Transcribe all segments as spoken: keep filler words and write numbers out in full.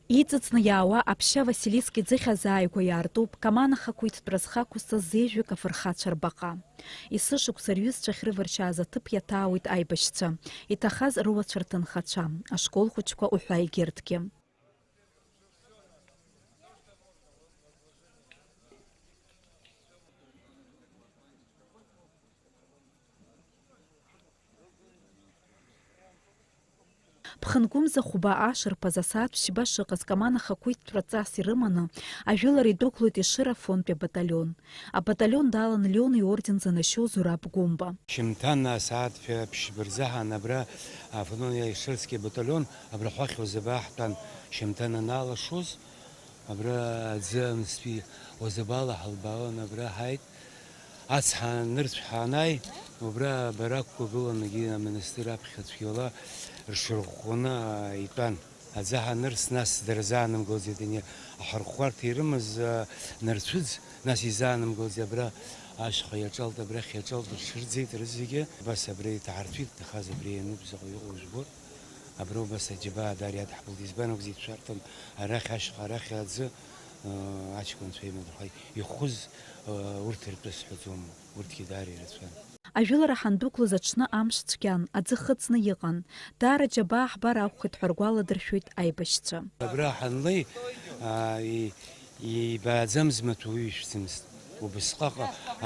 Иҵыҵны иаауа аԥшьа Василиск иӡыхь азааигәа иаартуп Каман ахақәиҭтәра зхы ақәызҵаз зеижәҩык афырхацәа рбаҟа. Есышықәса рҩызцәа ахьрываршьааз аҭыԥ иаҭаауеит аибашьцәа, иҭахаз рыуацәа рҭынхацәа, ашкол хәыҷқәа уҳәа егьырҭгьы. Ԥхынгәымза хәба ашырԥаз асааҭ ԥшьба шыҟаз Каман ахақәиҭтәра ҵас ирыманы, ажәылара идәықәлоит Ешыра афронтәи абаталион. Абаталион далан Леон иорден занашьоу Зураб Гәымба. Шьымҭан асааҭ ԥшьба рзы ҳан абра, афронт Ешырски абаталион абра ҳахь Озаба ҳтәан, Шьымҭан анаалашоз. Абра аӡы аныстәи Озабала ҳалбаауан, абра ҳааит. Ацҳа анырцә ҳанааи, убра баракқәа гылан, егьи амонастыр аԥхьа цәгьала рҽырӷәӷәаны итәан. Аӡы ҳанырц, нас дырзаанымгылаӡеит, ани аҳархәарҭа ирымаз, а, нарцәыӡ, нас изаанымгылаӡеит, абра ашьха иаҿалт, абрахь иаҿалт, рҽырӡеит рызегьы. Абас абра иҭаҳарҭәит, иҭахаз абри иануп, заҟа иҟоу жәбоит. Абра убас аџьабаа даара иадҳбалт. Избан акәзар, ишәарҭан арахь ашьха, арахь аӡы, ыы, аҷкәынцәа имадырхәа ихәыз, ыы, урҭ ртәы сҳәаӡом, урҭгьы даара ирацәан. Ажәылара ҳандәықәлоз аҽны амш цәгьан, аӡы хыҵны иҟан. Даара џьабаа ҳбар акәхеит ҳәа ргәаладыршәоит аибашьцәа. Абра ҳанлеи, аа, и-, Ибааӡамыз маҭәа уаҩы ишәӡамызт. Убысҟак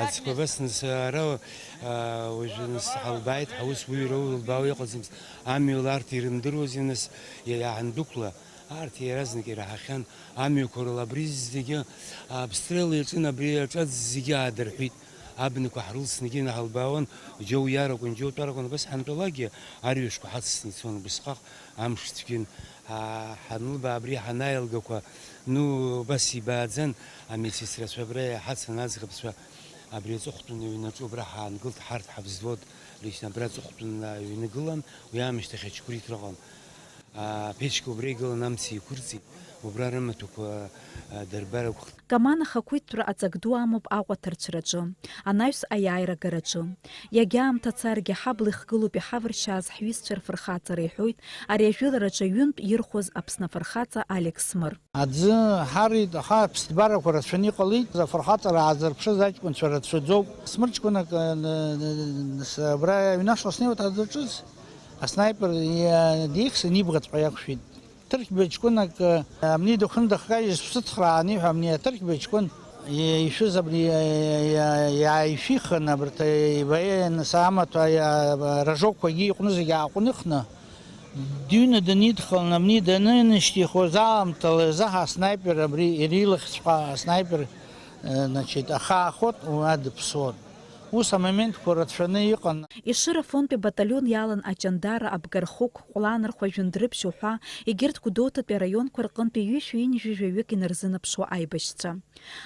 аӡқәа абас нас ара, а, уажәы нас ҳалбааит, ҳаус уаҩы уара улбаауа иҟаӡамызт. Амҩала арҭ ирымдыруази нас, иа-, иаҳандәықәла, арҭ иаразнак ираҳахьан, амҩақәа рыла абри зегьы, а, абстрел иаҿын, абри аҿаӡ зегьы аадырҳәит. Абнақәа ҳрылсны егьины ҳалбаауан, џьоу иаракәын, џьоу тәаракәын, абас ҳантәалакгьы арҩашқәа ҳацсны ицон убысҟак. Амш цәгьан, ҳа-, ҳанылба абри ҳанааилгақәа, ну, убас ибааӡан, амедсестрацәа абра иҳацын аӡӷабцәа, абри аҵыхәтәан аҩнаҿы убра ҳаангылт, ҳарҭ ҳавзвод лично абра аҵыхәтәан аҩны игылан, уи аамышьҭахь ачқәриҭра ыҟан. Аԥечка убра игылан, амца еиқәырҵеит, убра рымаҭәақәа, а, дырбар акәхт. Каман ахақәиҭтәра аҵак ду амоуп Аҟәа аҭарцәраҿы, анаҩс аиааира агараҿы. Иагьа аамҭа царгьы ҳабла ихгылоуп иҳавыршьааз ҳҩызцәа рфырхаҵара, иҳәоит ари ажәылараҿы ҩынтә ирхәыз Аԥсны афырхаҵа Алекс Смыр. Аӡы ҳарит, аха аԥсҭбарақәа рацәаны иҟалеит, афырхаҵара аазырԥшыз аҷкәынцәа рацәаӡоуп. Смыр ҷкәынак, ы, ны-, ны-, ны-, с-, абра аҩнашла снеиуеит аӡы ҿыц, аснаипер иа-, деихсын ибӷаҵәҟьа иақәшәеит. Ҭырқьба ҷкәынак, э, амни дыхәны дахькажьыз шәсыцхраан, иҳәа амни аҭырқьба ҷкәын, и-, ишәыз абри, э, иа-, иааишәихын, абарҭ, э, ибаиан саамаҭәа, иа-, рожокқәагьы иҟәны зегьы ааҟәныхны, дыҩны данидхалан, амни данынашьҭихуаз аамҭала изаҳа аснайпер абри, ирилахьҵәҟьа аснайпер, э, значит, ахаахот, уа дыԥсуан. Ус амоментқәа рацәаны иҟан. Ешыра афронтәи абаталион иалан Аҷандара, Абгархықә, Ҟәланырхәа, Жәындәрыԥшь уҳәа, егьырҭ Гәдоуҭатәи араионқәа рҟынтәи ҩышәи ҩынҩажәи жәаҩык инарзынаԥшуа аибашьцәа.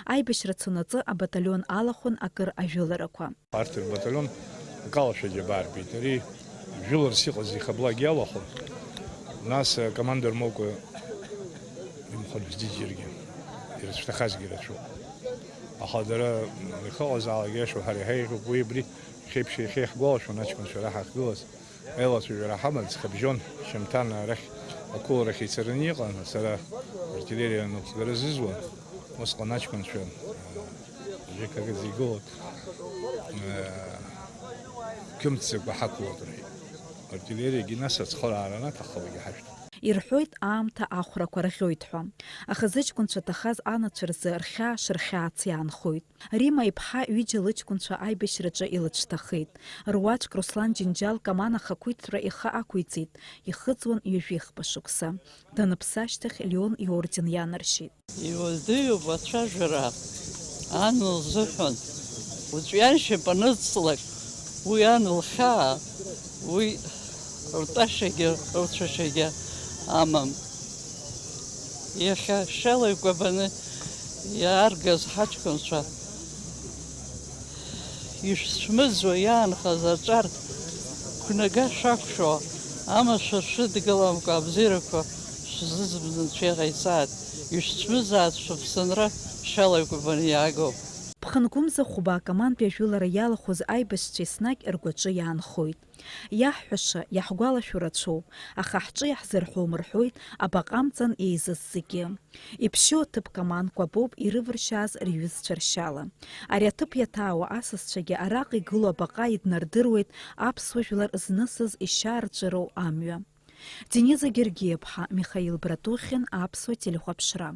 Аибашьра цонаҵы абаталион алахәын акыр ажәыларақәа. Арҭ рбаталион акалашәа џьабаа рбеит. Ари жәыларс иҟаз ихаблак иалахәын. Нас, э, командир моукы имхәын ҳзиӡыргьы, ирыцәҭахазгьы рацәоуп. Аха дара ихыҟазаалак иашоу ҳара иҳаиӷьуп, уи абри иахьеиԥш иахьа иаҳгәалашәон аҷкәынцәа ара ҳахьгылаз, аилацәажәара ҳаман, ҵхыбжьон, шьамҭан арахь ақәыларахь ицараны иҟан, сара артиллериа анапхгара зызуан, усҟан аҷкәынцәа, жьакагаӡа игылоит, қьымццакәа ҳақәлоит, рҳәеит. Артиллериагьы нас ацхыраара анаҭаххалакгьы ҳашәҭ. Ирҳәоит, аамҭа ахәрақәа рӷьоит ҳәа. Аха зыҷкәынцәа ҭахаз анацәа рзы рхьаа шырхьаац иаанхоит. Рима иԥҳа ҩыџьа лыҷкәынцәа аибашьраҿы илыцәҭахеит. Руаӡәк Руслан Џьынџьал Каман ахақәиҭтәра ихы ақәиҵеит, ихыҵуан ҩажәихԥа шықәса. Даныԥсы ашьҭахь Леон иорден ианаршьеит. Иуадаҩуп ацәажәара, ан лзыҳәан. Уаҵәы ианшьап аныҵлак, уи ан лхьаа, уи ртәашьагьы рцәашьагьы амам. Иахьа шьала икәабаны иааргаз ҳаҷкәынцәа, ишәцәмыӡуа иаанхаз аҿар қәнага шәақәшәо, амашәыр шәыдгыламкәа абзиарақәа шәзызбнынцәа иҟаиҵааит, ишәцәмызааит шәыԥсынра шьала икәабаны иаагоуп. Ҳаԥхынгәымза хәба акомандтәи ажәылара иалахәыз аибашьцәа еснагь ргәаҿы иаанхоит. Иаҳҳәаша, иаҳгәалашәо рацәоуп, аха ҳҿы иаҳзырҳәом рҳәоит абаҟа амҵан еизаз зегьы. Иԥшьоу аҭыԥ командқәа боуп ирывыршьааз рҩызцәа ршьала. Ари аҭыԥ иаҭаауа асасцәагьы араҟа игылоу абаҟа иднардыруеит аԥсуа жәлар знысыз ишьаарҵәыроу амҩа. Дениза Гергиаԥҳа, Михаил Братухин, Аԥсуа телехәаԥшра.